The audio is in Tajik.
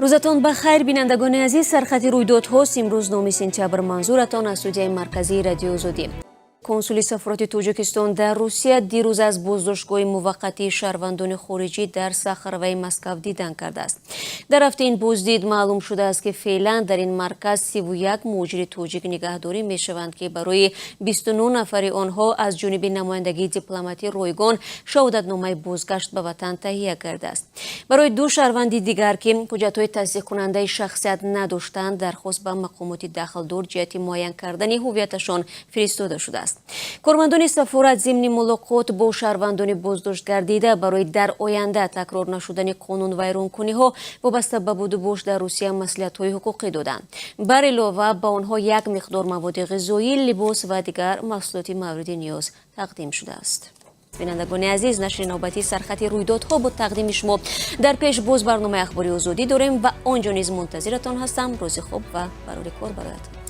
Рӯзатон ба хайр, бинандагони азиз. Сархати рӯйдодҳост имрӯз, 9 сентябр. Манзуратон аз студияи марказии Радиои Озодӣ. Консули сафорати Тоҷикистон дар Русия дирӯз аз боздоштгоҳи муваққатии шаҳрвандони хориҷӣ дар Сахароваи Москав дидан кардааст. Дар рафти ин боздид маълум шудааст, ки феълан дар ин марказ 31 муҳоҷири тоҷик нигаҳдорӣ мешаванд, ки барои 29 нафари онҳо аз ҷониби намояндагии дипломатӣ ройгон шаҳодатномаи бозгашт ба ватан таҳия кардааст. Барои ду шаҳрванди дигар, ки ҳуҷҷатҳои тасдиқкунандаи шахсият надоштанд, дархост ба мақомоти дахлдор ҷиҳати муайян кардани ҳуввияташон фиристода шудааст. Кормандони сафорат зимни мулоқот бо шаҳрвандони боздоштгардида барои дар оянда такрор нашудани қонунвайронкуниҳо вобаста ба будубош дар Русия маслиҳатҳои ҳуқуқӣ доданд. Бар илова, ба онҳо як миқдор маводи ғизоӣ, либос ва дигар маҳсулоти мавриди ниёз тақдим шудааст. Бинандагони азиз, нашри навбатии Сархати рӯйдодҳо буд тақдими шумо. Дар пеш боз барномаи Ахбори Озодӣ дорем ва он ҷо низ мунтазиратон ҳастам. Рӯзи хуб ва барори кор бароятон.